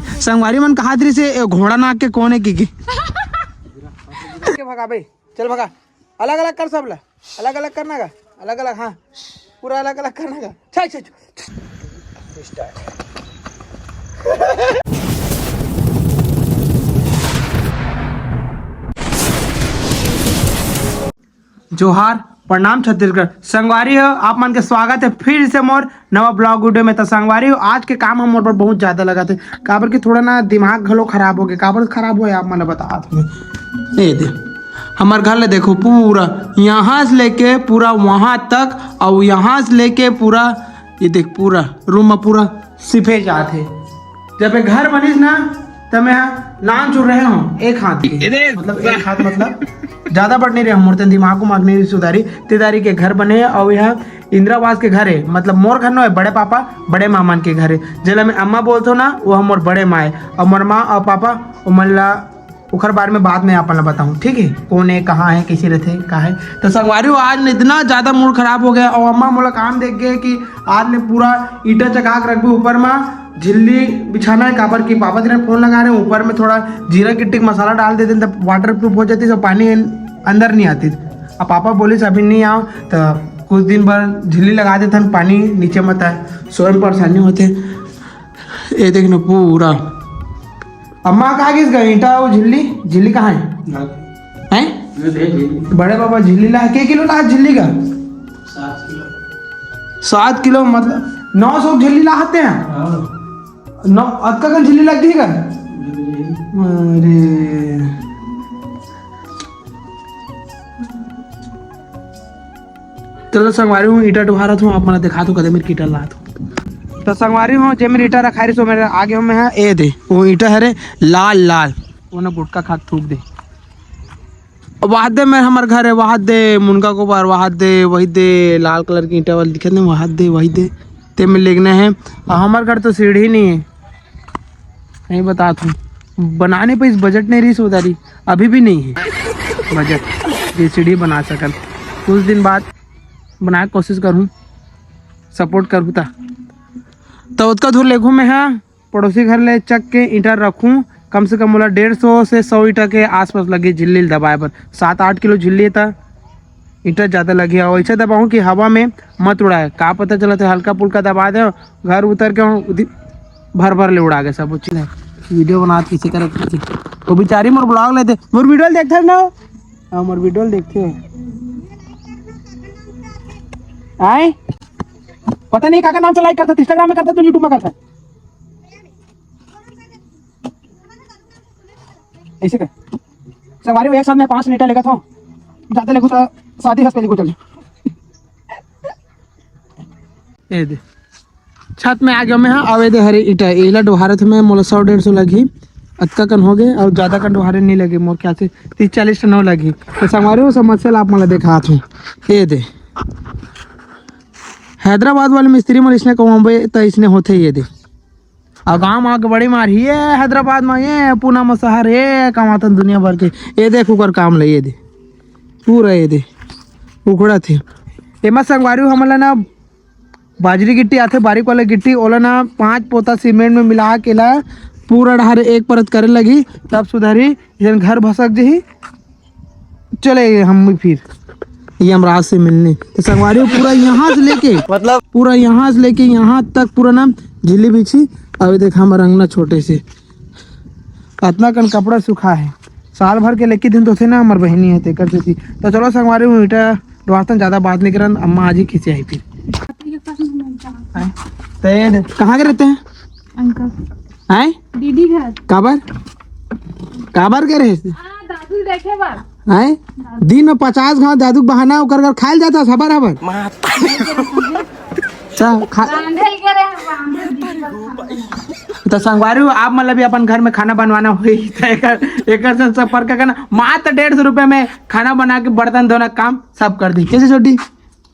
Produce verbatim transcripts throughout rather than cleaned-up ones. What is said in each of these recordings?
संगवारी मन कहा दृश्य ए घोड़ा नाक के कौन है की, की? के भगा बे, चल भगा। अलग अलग कर सब ला, अलग अलग करना का, अलग अलग। हाँ, पूरा अलग अलग करना का। छा छा। जोहार, प्रणाम छत्तीसगढ़। संगवारी हो, आप मन के स्वागत है फिर से मोर नवा ब्लॉग वीडियो में। तो संगवारी हो, आज के काम ह मोर बर बहुत ज्यादा लगत हे, काबर कि थोड़ा ना दिमाग घलो खराब हो गया। काबर खराब हो, आप मन ला बतात हूँ। ये दे, हमर घर ले देखो, पूरा यहाँ से लेके पूरा वहां तक, और यहाँ से लेके पूरा, ये देख, पूरा रूम में पूरा सिफे जात हे। जब ये घर बनिस ना, तब मैं नान चुर रहे हूँ एक हाथ के, मतलब एक हाथ, मतलब ज्यादा बड़ नहीं रहे हूँ, मोर तेन दिमाग उमाग नहीं सुधारी। तेदारी के घर बने, और यह इंदिरा आवास के घर है, मतलब मोर घर नो है, बड़े पापा बड़े मामन के घर है। जेला मैं अम्मा बोलथो ना, वो हमर बड़े माँ है, और मोर माँ और पापा, वो मन ला ओखर बारे में बाद में अपन ला बताऊँ, ठीक है? कौन है, कहाँ है, कैसे रहते, का है। तो संगवारी हो, आज न इतना ज्यादा मूड खराब हो गया, और अम्मा मोला काम देख गए कि आज ने पूरा ईटा चका के रखबे ऊपर में, झिल्ली बिछाना है। काबर कि पापा तेरे फोन लगा रहे हैं, ऊपर में थोड़ा जीरा गिट्टी के मसाला डाल देते, तब वाटर प्रूफ हो जाती, सब पानी अंदर नहीं आती। अब पापा बोलिस अभी नहीं आओ, तो कुछ दिन भर झिल्ली लगा देते हैं, पानी नीचे मत आए, सोए में परेशानी होते। ये देख ना पूरा। अम्मा कहाँ गिस गा ईटा, वो झिल्ली, झिल्ली कहाँ है? हैं? बड़े पापा झिल्ली ला, के किलो ला झिल्ली का? सात किलो, मतलब नौ सौ झिल्ली ला आते हैं। नौ, अतका कन झिल्ली लगती है का? अरे, चलो संगवारी हूँ, ईटा डोहारत हूँ, आप मन ला दिखात हूँ, कदे मेर ईटा लात हूँ। तो संगवारी हूँ, जे मेर ईटा रखाय रहिस, ओ मेर आगे हूँ मैं, हाँ, ए दे, वो ईटा हरे लाल लाल, वो ना गुटखा खात थूक दे। वाह दे, मैं, हमर घर है, वाह दे, मुनगा गोबर, वाह दे, वही दे, लाल कलर की ईटा वाली दिखत नहीं, वाह दे, वही दे, ते में लेगना है। और हमर घर तो सीढ़ी नहीं है, नहीं बतात हूँ, बनाने पे इस बजट नहीं रही, सोदारी अभी भी नहीं है बजट, जे सीढ़ी बना सकन। कुछ दिन बाद बनाए के कोशिश करूँ, सपोर्ट करूँ ता। तो ओतका दूर लेगहूँ मैं, हाँ, पड़ोसी घर ले चक के ईंटा रखूँ, कम से कम मोला डेढ़ सौ से सौ ईंटा के आसपास लगे झिल्ली ल दबाए बर। सात आठ किलो झिल्ली त ईंटा ज्यादा लगे, और ऐसे दबाऊँ कि हवा में मत उड़ाए। का पता चलत है, हल्का फुल्का दबा दे, घर उतर के उदी-, भर भर ले उड़ा गए सब चीज। वीडियो बनात किसी करे, वो बेचारी मोर ब्लॉग लेते, मोर वीडियो देखते ना, हाँ, मोर वीडियो देखते हैं। आए, पता नहीं काका नाम से लाइक करता, Instagram में करता, तो YouTube में करता। ऐसे कर। संगवारी हो, एक साथ में पांच लीटर लेगत हूँ, ज्यादा लेगू तो शादी हंस पे लेगू चल। ए दे, छत में आ गया मैं, हाँ, आवे दे हरे ईटा, एला डोहारत में मोला सौ डेढ़ सौ लगी, अतका कन हो गए, और ज्यादा कन डोहारे नहीं लगे, मोर ख्याल से तीस चालीस टन लगी। तो संगवारी हो, समस्या ला आप मोला दिखात हूँ। ए दे, हैदराबाद वाले मिस्त्री मन इसने कमाबे, तो इसने होते ये दे। अउ गाँव म आके बड़ी मार ही, ये हैदराबाद म, ये पूना म शहर, ये कमातन दुनिया भर के। ये देख ओकर काम ल, ये दे, पूरा ये दे, उखड़त हे। एमा संगवारी हो, हमन ल ना बाजरी गिट्टी आथे, बारीक वाला गिट्टी, ओला ना पाँच पोता सीमेंट में मिला के ला पूरा डहार एक परत करे लगी, तब सुधरही, झन घर भसक जही। चले हम फिर यमराज से मिलने। तो संगवारी हो, पूरा यहाँ से लेके, मतलब, पूरा यहाँ से लेके यहाँ तक पूरा ना झिल्ली बिछी। अभी देख हमर अंगना छोटे से, अतना कन कपड़ा सुखा है, साल भर के लेके दिन तो थे ना, हमर बहिनी है तेकर सेती। तो चलो संगवारी हो, ईटा डोहारथन, ज्यादा बात नहीं करन, अम्मा आज ही खिसियाही फिर। हैं? तो ये दे, कहाँ के रहते हैं? अंकल। हैं? दीदी घर। काबर? काबर के रहे? हाँ, दादू देखे बार। हैं? दिन में पचास घाव दादू के बहाना ओकर घर खाइल जाता, हबर हबर। चा-, खा-, रांधे के रहे, रांधे दीदी घर खाना। तो संगवारी हो, आप मन ला भी अपन घर में खाना बनवाना होही, तो एकर, एकर से संपर्क करना। मात्र डेढ़ सौ रुपए में खाना बना के बर्तन धोना काम सब कर दी। कैसे छोटी?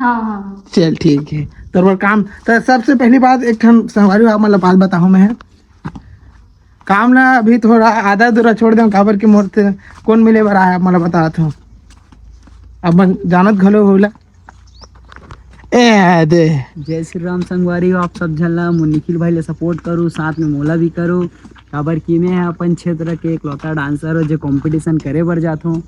हाँ, हाँ, हाँ। चल ठीक है, तोर बर काम। तो सबसे पहली बात, एक ठन संगवारी हो, आप मन ला बात बताहूँ मैं, काम ला अभी थोड़ा आधा अधूरा छोड़ दें, काबर के मोर ते कौन मिले बर आया, आप मन ला बतात हूँ, अपन जानत घलो होला। ए दे। जय श्री राम संगवारी हो, आप सब झन ला मोर निखिल भाई ला सपोर्ट करो, साथ में मोला भी करो। काबर कि मैं ह अपन क्षेत्र के एकलौता डांसर हो जो कंपटीशन करे बर जात हूँ।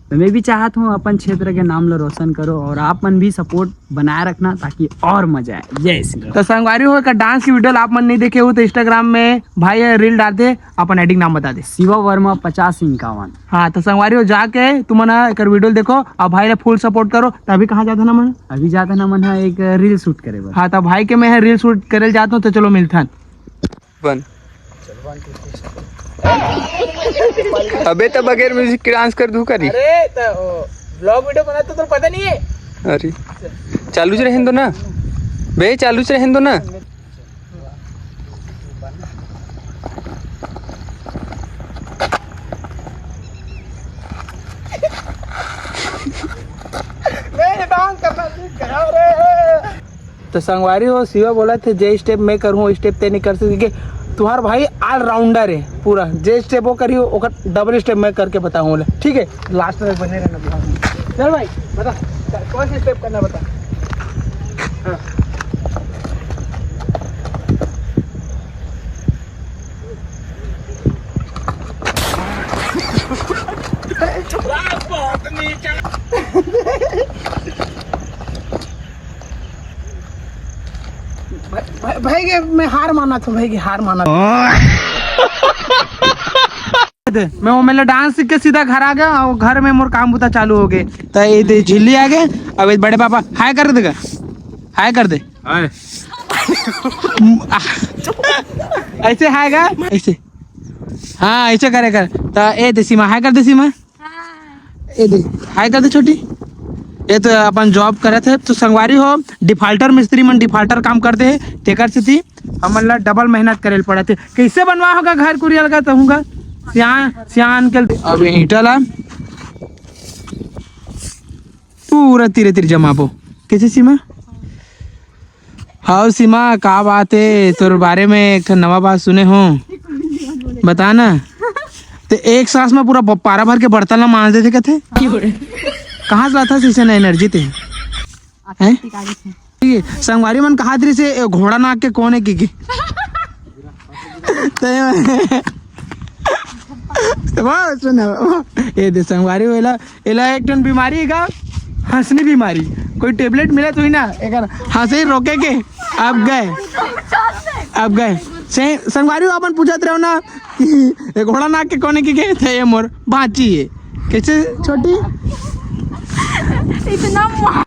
तो मैं भी चाहत हूँ अपन क्षेत्र के नाम ला रोशन करो और आप मन भी सपोर्ट बनाए रखना, ताकि और मजा आए। जय श्री राम। तो संगवारी हो, एक डांस की वीडियो आप मन नहीं देखे हो तो इंस्टाग्राम में भाई ये रील डालते, अपन आईडी नाम बता दे। शिवा वर्मा पचास इक्यावन। हाँ, तो संगवारी हो, जाके तुमन ह एकर वीडियो देखो और भाई ला फुल सपोर्ट करो। तो अभी कहाँ जात हन हमन? अभी जात हन हमन ह एक रील शूट करे बर। हाँ, तो भाई के मैं ह रील शूट करे जात हूँ, तो चलो मिलथन। बन। अबे तो बगैर म्यूजिक के डांस कर दू करी। अरे तो ब्लॉग वीडियो बनाते तो पता नहीं है। अरे चालू च रहन दो ना बे, चालू च रहन दो ना। मैं डांस करना सीख गया रे। तो संगवारी हो, शिवा बोला थे जे स्टेप मैं करूँ वो स्टेप ते नहीं कर सकते, क्योंकि तुम्हार भाई ऑलराउंडर है पूरा। जे स्टेप वो करी ओकर डबल स्टेप मैं करके बताऊँ बोले। ठीक है, लास्ट में बने रहना vlog में। चल भाई बता, कौन सा स्टेप करना बता। हाँ। भाई, भाई, भाई के मैं हार मानत हूँ, भाई के हार मानत हूँ। मैं वो मेला डांस सीख के सीधा घर आ गया और घर में मोर काम बुता चालू हो गए। तो ये दे झिल्ली आ गए। अब ये बड़े पापा हाय कर देगा, हाय कर दे। हाय। ऐसे हाय का, ऐसे। हाँ, ऐसे करे कर। तो ए दे सीमा, हाय कर दे सीमा। ए दे, हाय कर दे छोटी। ये तो अपन जॉब करत है, तो संगवारी हो, डिफॉल्टर मिस्त्री मन डिफॉल्टर काम करते हैं, तेकर सेती हमन ला डबल मेहनत करे ल पड़त है। कैसे बनवा होगा घर कुरियल का, तो होगा सियान, सियान के। अब ईंटा ला पूरा तीरे तीर जमाबो। कैसे सीमा? हाउ सीमा, का बात है? तोर बारे में एक ठन नवा बात सुने हो, बता ना। ते एक सांस में पूरा ब-, पारा भर के बर्तन ला मांज देथे कथे। कहाँ से लाथा से इसे एनर्जी ते? हैं? ठीक है, संगवारी मन कहा दृश्य ए घोड़ा नाक के कौन है की, की? ते वाह, सुन, वाह। ये दे संगवारी हो, एला, एला एक ठन बीमारी का, हंसनी बीमारी। कोई टेबलेट मिला तो ही ना, एक हंसे रोके के। अब गए, अब गए। से संगवारी हो, अपन पूछत रहो ना कि ए घोड़ा नाक के कोने की गए थे, ये मोर बाची है। कैसे छोटी? इतना मा-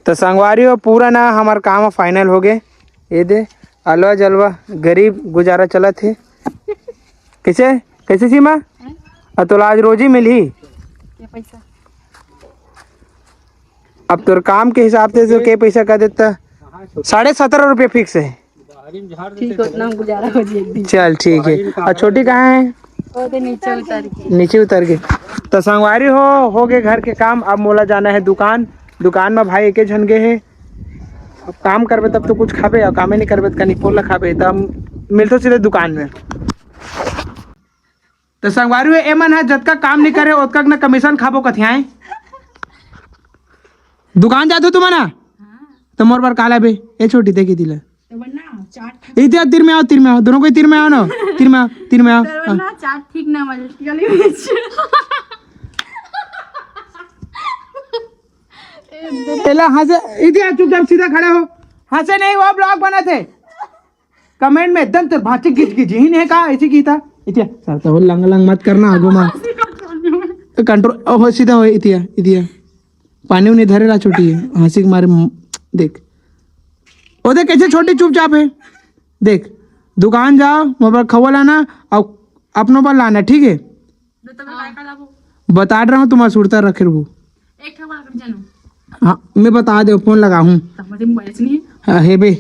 तो संगवारी हो, पूरा ना हमार काम फाइनल हो गए। ये दे, अलवा जलवा गरीब गुजारा चलत हे। कैसे, कैसे सीमा? अब तो आज रोजी मिलही। के पैसा? अब तोर काम के हिसाब से तो के पैसा कर देता? साढ़े सत्रह रुपये फिक्स है। ठीक, उतना गुजारा हो जाए एक दिन। चल ठीक है। और छोटी कहाँ है? वो तो नीचे उतर के। नीचे उतर के। तो संगवारी हो, हो गए घर के काम। अब मोला जाना है दुकान। दुकान में भाई एके झन गे हे। अब काम करबे तब तो कुछ खाबे, और कामे नहीं करबे तो कनी पोला खाबे। तो हम मिलते सीधे दुकान में। तो संगवारी हो, एमन ह जतका काम नहीं करे, ओतका ना कमीशन खाबो कथियाए। दुकान जात हो तुमन ह? तो मोर बर का लाबे? ए छोटी, देखी दिला। तो बना, चाट खा। इतिया तीर में आओ, तीर में आओ, दोनों कोई तीर में आओ ना, तीर में आओ, तीर में आओ। तो हाँ। बना, चाट ठीक ना वाले गली में। एला हंसे, इतिया चुपचाप सीधा खड़ा हो, हंसे नहीं, वो ब्लॉग बना थे। कमेंट में एकदम तोर भांचे गिज गिज ही नहीं का, ऐसे की था। इतिया, सर तो लंग लंग मत करना आगो मा। कंट्रोल, ओ हो, सीधा हो, इतिया, इतिया। पानी उनी धरे ला छोटी है, हंसी के मारे म-, देख। ओ देख कैसे छोटी चुपचाप है। देख, दुकान जाओ, मोर बर खवा लाना और अपनों बर लाना, ठीक है? बताट रहा हूँ, तुम्हारा सुरता रखे रहू। एक ठो वाला कर जानू। हाँ, मैं बता दे, फोन लगाहूँ। समझ में मैच नहीं। हाँ, हे बे,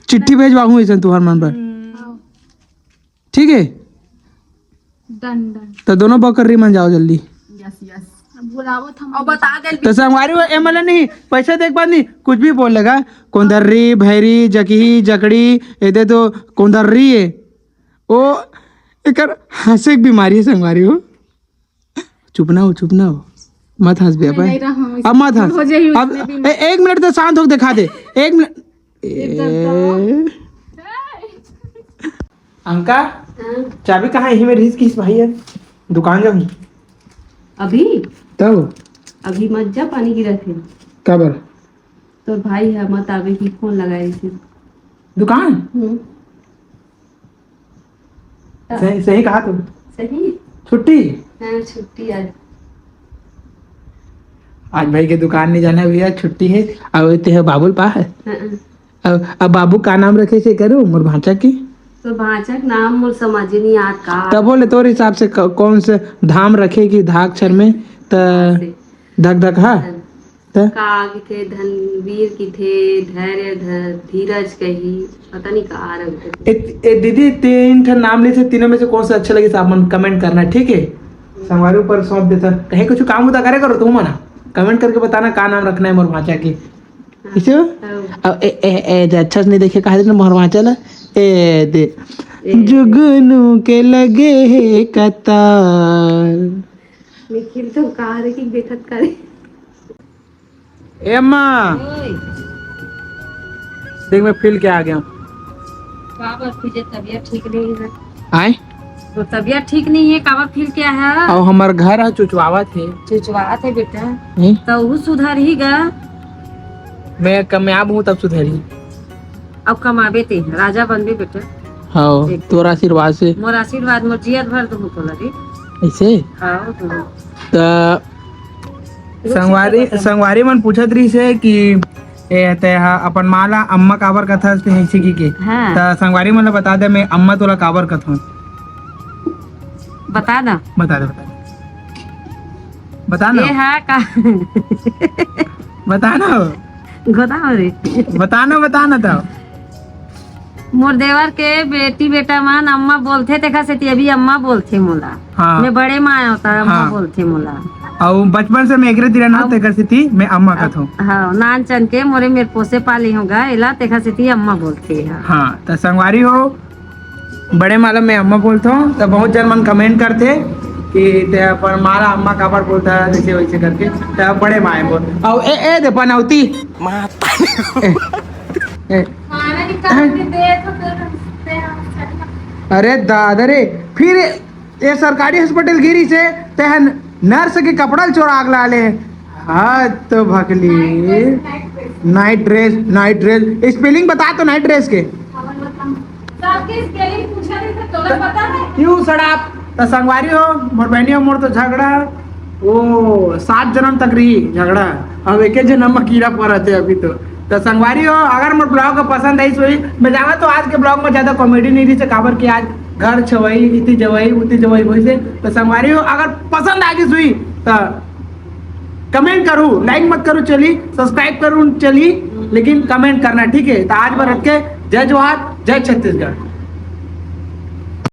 चिट्ठी भेजवाहूँ ऐसन तुहर मन बर। हम्म। ठीक है, डन डन। तो दोनों बकर्री मन जाओ जल्दी। Yes yes. बुलावत हम। और बता दे। तो संगवारी हो, एमएलए नहीं, पैसा देख बात नहीं, कुछ भी बोल लेगा। कोंदर्री, भैरी, जकही, जकड़ी, एदे तो कोंदर्री है। ओ, एकर हंसे के बीमारी है संगवारी हो। चुप ना हो, चुप ना हो, मत हंस बे मैं अपन। नहीं रहा हूँ, अब मत हंस। हो जाई अब उसमें भी। ए, एक मिनट तो शांत होके दिखा दे। एक मिनट। ए, अंका, हाँ। चाबी कहाँ है? यही में रहिस किस भाई है, दुकान जाऊँ। अभी? तब? अभी मत जा, पानी गिरत हे। काबर? तोर भाई ह मत आवे कि फोन लगाए रहिस। दुकान? हम्म। सही, सही कहा तू। सही? छुट्टी? हाँ, छुट्टी आज। आज भाई के दुकान नहीं जाना भैया, छुट्टी है। अब ते ह बाबुल पा है। हाँ, हाँ। अब, अब बाबू का नाम रखे से करू मोर भांचा के? तो भांचा के नाम मोर समझ नहीं आत का। तब बोले तोर हिसाब से क-, कौन से धाम रखे कि धाक छर में? त हाँ, से। धक धक हा? धन। त? काग के धनवीर किथे, धैर्य ध-, धीरज कही, पता नहीं का रंग के। ए, ए दीदी, तीन ठन नाम ले से, तीनों में से कौन सा अच्छा लगे, आप मन कमेंट करना, ठीक है? संगवारी ऊपर सौंप देता। कहीं कुछ काम होता करे करो तुम ना, कमेंट करके बताना का नाम रखना है मोर भांचा के। हाँ, इसे? हाँ। अब ए, ए, ए, जे अच्छा से नहीं देखे, कहा देते मोर भांचा ला। ए, दे। ए। जुगनू के लगे है कतार। निखिल तो कहा रे कि देखत करे। ए अम्मा, ओए। देख मैं फील के आ गया हूँ। बाबा तुझे तबीयत ठीक नहीं है। आए? तो तबीयत ठीक नहीं है, काबर फील क्या है? और हमार घर है चुचवावत है। चुचवावत है बेटा। नहीं? तो वो सुधर ही गा। मैं कामयाब हूँ तब सुधरी। अब कमाबे ते राजा बनबे बेटा। हाँ, देख। तोर आशीर्वाद से। मोर आशीर्वाद, मोर जियत भर तो तोला रे। ऐसे? हाँ, हाँ। त वो संगवारी, चीज तो संगवारी मन पूछत रहिस हे कि ए, ते हा अपन माँ ला अम्मा काबर कथस, ते ऐसे की के। हाँ। त संगवारी मन ला बता दे, मैं अम्मा तोला काबर कथों। बता ना। बता दे, बता दे। बता ना। ए हा का? बता ना। बता रे। बता ना, बता ना तो। मोर देवर के बेटी बेटा मन अम्मा बोलथे, तेखर सेती अभी अम्मा बोलथे मोला। हाँ। मैं बड़े माँ आय होता, अम्मा हाँ। बोलथे मोला। अउ बचपन से मैं एकरे तीर ना, अब तेखर सेती मैं अम्मा अब कथों। हाँ, नान चन के मोरे मेर पोसे पाले होगा, एला तेखर सेती अम्मा बोलथे। हाँ। हाँ, त संगवारी हो, बड़े माँ ला मैं अम्मा बोलथों, त बहुत जन मन कमेंट करथे कि ते अपन माँ ला अम्मा काबर बोलता है, जैसे वैसे करके, त बड़े माँ बोल। अउ ए, ए दे पनौती। माँ। ए, ए, खाना निकाल के दे तो फिर हम, अरे दादा रे, फिर ये सरकारी हॉस्पिटल गिरी से तेहन नर्स के कपड़ा चोरा के ला ले। हाँ तो भकली। Night dress, night dress. Spelling बता तो नाइट ड्रेस के। सबके स्पेलिंग पूछा नहीं तो तोला पता है? क्यों सड़ाप? त संगवारी हो, मोर बहनी हो, मोर तो झगड़ा, वो सात जन्म तक रही झगड़ा। अब एक जन्म में कीड़ा पड़त है अभी तो। त संगवारी हो, अगर मोर ब्लॉग का पसंद आई सोई, मैं जाना तो आज के ब्लॉग में ज्यादा कॉमेडी नहीं रही से, काबर कि आज घर छवई, इति जवई, उति जवई होई से। त संगवारी हो, अगर पसंद आ गई सोई, त कमेंट करू, लाइक मत करू चली, सब्सक्राइब करू चली, लेकिन कमेंट करना, ठीक है? त आज बर रख के जय जोहार, जय छत्तीसगढ़।